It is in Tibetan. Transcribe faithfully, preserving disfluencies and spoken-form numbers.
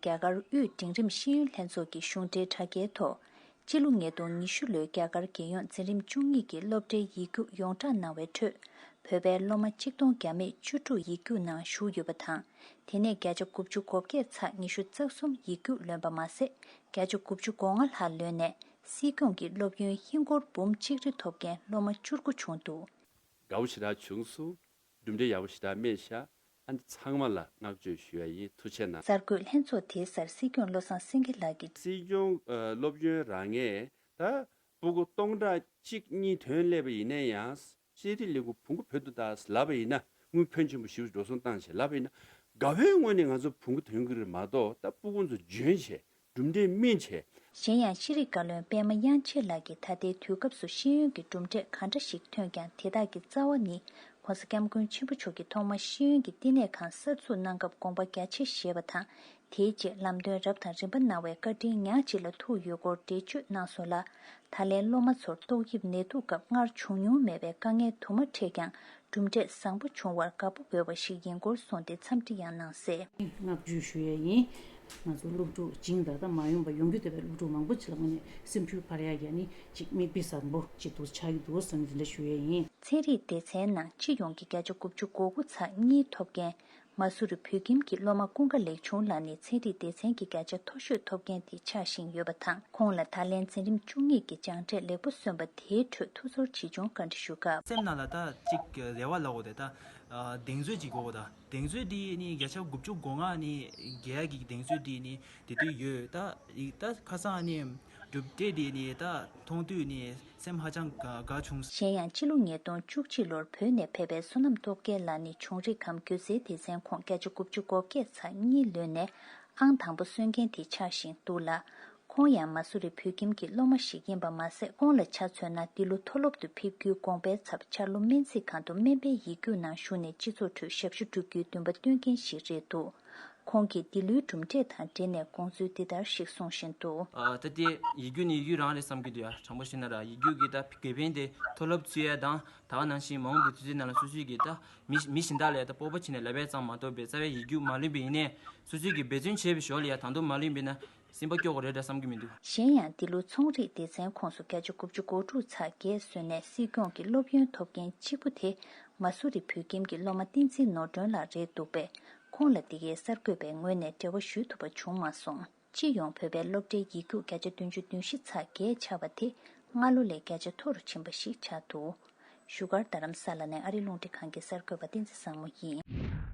རྒྱ་གར་དབུས་འབྲིང་རིམ་ཤེས་ཡོན་ལྷན་ཚོགས་ཀྱི་གཞུང་འབྲེལ་དྲ་རྒྱའི་ཐོག་སྤྱི་ལོ་ཉིས་སྟོང་ཉི་ཤུ་ལོའི་རྒྱ་གར་རྒྱལ་ཡོངས་འཛིན་རིམ་བཅུ་གཉིས་ཀྱི་སློབ་གྲྭའི་ཡིག་རྒྱུགས་ཡོངས་བསྒྲགས་གནང་བའི་ཁྲོད། བོད་པའི་སློབ་མ་གཅིག་སྟོང་བརྒྱ་མེད་བཅུ་དྲུག་ཡིག་རྒྱུགས་ནང་ཞུགས་ཡོད་པ་དང་། དེ་ནས་བརྒྱ་ཆ་དགུ་བཅུ་གོ་བརྒྱད་ཚེག་ཉི་ཤུ་རྩ་གསུམ་ཡིག་རྒྱུགས་ལོན་པ་མ་ཟད། བརྒྱ་ཆ་དགུ་བཅུ་གོ་ལྔ་ལྷག་ལོན་ནས་སྲིད་སྐྱོང་གི་སློབ་ཡོན་ཧིན་སྒོར་འབུམ་གཅིག་རེ་ཐོབ་མཁན་སློབ་མ་བཅུ་དགུ་བྱུང་འདུག། དགའ་བོ་ཞེ་དྲག་བྱུང་སོང་། གྲུབ་འབྲས་ཡག་པོ་ཞེ་དྲག་སྨིན་ཤག། ཨ་ནི་ཚང་མ་ལ་བསྔགས་བརྗོད་ཞུ་ཡ་ཡིན། ཐུགས་རྗེ་གནང་། གསར་འགོད་ལྷན་ཚོགས་དེའི་སར་སྲིད་སྐྱོང་བློ་བཟང་སེང་གེ་ལགས་ཀྱིས། སྲིད་སྐྱོང་ཨ་སློབ་ཡོན་རག་མཁན་ད་སྤུ་གུ་སྟོང་ཕྲག་གཅིག་གཉིས་ཐོན་སླེབས་པ་ཡིན་ན་ཡང་། ཤེས་རིག་ལས་ཁུངས་བོང་གུ་བོད་དུ་ད་ལབ་པ་ཡིན་ན། དངུལ་ཕོན་ཆེན་པོ་ཞེ་པོ་འགྲོ་སོང་བཏང་བྱས་ལབ་པ་ཡིན་ན། དགའ་བོའི་ངོས་ནས་ང་ཚོ་བོང་གུ་ཐོན་གྱི་རེད་མ་གཏོགས། ད་སྤུ་གུ་ཚོ་འཇོན་བྱས། གྲུབ་འབྲས་སྨིན་བྱས། གཞན་ཡང་ཤེས་རིག་བཀའ་བློན་པད་མ་དབྱངས་ཅན་ལགས་ཀྱིས་ད་ལྟའི་དུས་སྐབས་སུ་ཤེས་ཡོན་གྱི་གྲུབ་འབྲས་ག་འདྲ་ཞིག་ཐོན་ཀྱང་། དེ་དག་གི་རྩ་བ་ནི་༸གོང་ས་༸སྐྱབས་མགོན་ཆེན་པོ་མཆོག་གིས་ཐོག་མར་ཤེས་ཡོན་གྱི་བསྟི་གནས་ཁང་གསར་འཛུགས་གནང་སྐབས་དགོངས་པ་རྒྱ་ཆེ་བཞེས་པ་དང་། དེའི་རྗེས་ལམ་སྟོན་རབ་དང་རིམ་པ་གནང་བའི་བཀའ་དྲིན་ཉག་གཅིག་ལ་ཐུག་ཡོད་སྐོར་འགྲེལ་བརྗོད་གནང་སོང་ལ། ད་ལན་སློབ་མ་ཚོར་ཏོག་དབྱིབས་ནད་དུག་སྐབས་སྔར་བྱུང་མྱོང་མེད་པའི་དཀའ་ངལ་དུ་མ་འཕྲད་ཀྱང་། གྲུབ་འབྲས་བཟང་པོ་བྱུང་བར་དགའ་པོ་དགོས་པ་ཞིག་ཡིན་སྐོར་གསུངས་ཏེ་འཚམས་འདྲི་ཡང་གནང་གསལ། བསྔགས་བརྗོད་ཞུ་ཡས་ཡིན། ང་ཚོ་སློབ་ཕྲུག་སྦྱིན་བདག་དང་མ་ཡོང་པ་ཡོང་རྒྱུ་དེ་བས་སློབ་ཕྲུག་མང་པོ་ཅིག་ལ་དངོས་གནས་སེམས་ཤུགས་འཕར་ཡག་ཡ་ནི་ཅིག་མིག་དཔེ་བཟང་པོ་ཅིག་ཏུ་ཆགས་ཀྱི་འདུག་བསམ་ནས་དེ་འདྲ་ཞུ་ཡས་ཡིན། ཚན་རིག་སྡེ་ཚན་ནང་སྤྱི་ཡོངས་ཀྱི་བརྒྱ་ཆ་དགུ་བཅུ་གོ་དགུ་ཚེག་གཉིས་ཐོབ་མཁན། མ་སུ་རི་བོད་ཁྱིམ་གྱི་སློབ་མ་ཀུན་དགའ་ལེགས་ཆུང་ལགས་ནི་ཚན་རིག་སྡེ་ཚན་གྱི་བརྒྱ་ཆ་མཐོ་ཤོས་ཐོབ་མཁན་དེ་ཆགས་བཞིན་ཡོད་པ་དང་། ཁོང་ལ་ད་ལན་འཛིན་རིམ་བཅུ་གཉིས་ཀྱི་སྦྱངས་འབྲས་ལེགས་པོ་སོན་པ་དེའི་ཁྲོད་ཐུགས་ཚོར་ཆེ་ཆུང་བཀའ་འདྲི་ཞུ་སྐབས། སེམས་ནང་ལ་ད་ཅིག་རེ་བ་ལབ་དགོས་དེ་ད། གདེང་ཚོད་ཅིག་དགོས་གོ་ད། གདེང་ཚོད་འདི་ནི་བརྒྱ་ཆ་དགུ་བཅུ་གོ་ལྔ་ནི་རྒྱལ་གྱི་གདེང་ཚོད་འདི་ནི་དེ་དུས་ཡོད་ད། ད་ཁ་སང་ནི་གྲུབ་འབྲས་འདི་ནི་ད་མཐོང་དུས་ནི་སེམས་ཧ་ཅང་དགའ་དགའ་བྱུང་། གཞན་ཡང་སྤྱི་ལོ་ཉིས་སྟོང་བཅུ་གཅིག་ལོར་བོད་ནས་ཕེབས་པའི་བསོད་ནམས་སྟོབས་རྒྱལ་ལགས་ནི་བྱུང་རིམ་ཁམས་སྒྱུ་རྩལ་སྡེ་ཚན་ཁོངས་བརྒྱ་ཆ་དགུ་བཅུ་གོ་བརྒྱད་ཚེག་གཉིས་ལོན་ནས་ཨང་དང་པོ་སོན་མཁན་དེ་ཆགས་བཞིན་འདུག་ལ། ཁོང་ཡང་མ་སུ་རི་བོད་ཁྱིམ་གྱི་སློབ་མ་ཞིག་ཡིན་པ་མ་ཟད། ཁོང་ལ་ཆ་མཚོན་ན་འདི་ལོ་མཐོ་སློབ་ཏུ་ཕེབས་རྒྱུའི་དགོངས་པའི་ཚབ་འཆར་ལོ་སྨན་རྩིས་ཁང་དུ་སྨན་པའི་ཡིག་རྒྱུགས་ནང་ཞུགས་ནས་སྤྱི་ཚོགས་ཁྲོད་ཞབས་ཞུ་སྒྲུབ་རྒྱུའི་འདུན་པ་བཏོན་མཁན་ཞིག་རེད་འདུག། ཁོང་གིས་འདི་ལོའི་གྲུབ་འབྲས་དང་འབྲེལ་ནས་དགོངས་ཚུལ་འདི་ལྟར་ཞིག་གསུངས་བཞིན་འདུག། ཨ། ད་ལྟའི་ཡིག་རྒྱུགས་ནི་ཡིག་རྒྱུགས་རང་རེད་བསམ་གྱི་འདུག་ཡ། དྲང་པོ་བཤད་ན་ར་ཡིག་རྒྱུགས་ཀྱི་ད་དགེ་ཕན་དེ་མཐོ་སློབ་ཚུད་ཡ་དང་། ད་ག་ནང་བཞིན་མ་འོངས་པའི་དུས་ཚོད་ནང་ལ་སོ་སོའི་གི་ད་མི་མི་གཞན་དག་ལ་ཡ་ད་སྤོབས་པ་བྱས་ནས་ལབ་ཡ་ཙམ་མ་གཏོགས་པའི་རྩ་བའི་ཡིག་རྒྱུགས་མ་ལོན་པ་ཡིན་ནའི་སོ་སོའི་གི་འབད་བརྩོན་བྱས་པའི་ཞོར་ལ་ཡ་ད་དུང་མ་ལོན་པ་ཡིན་ན་སེམས་པ་སྐྱོ་གི་རེད་འདྲ་བསམ་གྱི་མི་འདུག། གཞན་ཡང་འདི་ལོ་ཚོང་རིག་སྡེ་ཚན་ཁོངས་སུ་བརྒྱ་ཆ་དགུ་བཅུ་གོ་དྲུག་ཚེག་བརྒྱད་སོན་ནས་སྲིད་སྐྱོང་གི་སློབ་ཡོན་ཐོབ་མཁན་གཅིག་པུ་དེ་མ་སུ་རི་བོད་ཁྱིམ་གྱི་སློབ་མ་བསྟན་འཛིན་ནོར་སྒྲོན་ལགས་རེད་འདུག་པས། ཁོང་ལ་འདི་གའི་གསར་འགོད་པའི་ངོས་ནས་འབྲེལ་བ་ཞུ་ཐུབ་པ་བྱུང་མ་སོང་། སྤྱི་ཡོངས་བོད་པའི་སློབ་གྲྭའི་ཡིག་རྒྱུགས་བརྒྱ་ཆ་བདུན་ཅུ་དོན་བཞི་ཚེག་བརྒྱད་ཆགས་པ་དེ་སྔ་ལོ་ལས་བརྒྱ་ཆ་མཐོ་རུ་ཕྱིན་པ་ཞིག་ཆགས་འདུག། བཞུགས་སྒར་རྡ་རམ་ས་ལ་ནས་ཨ་རིའི་རླུང་འཕྲིན་ཁང་གི་གསར་འགོད་པ་བསྟན་འཛིན་བཟང་མོ་ཡིན།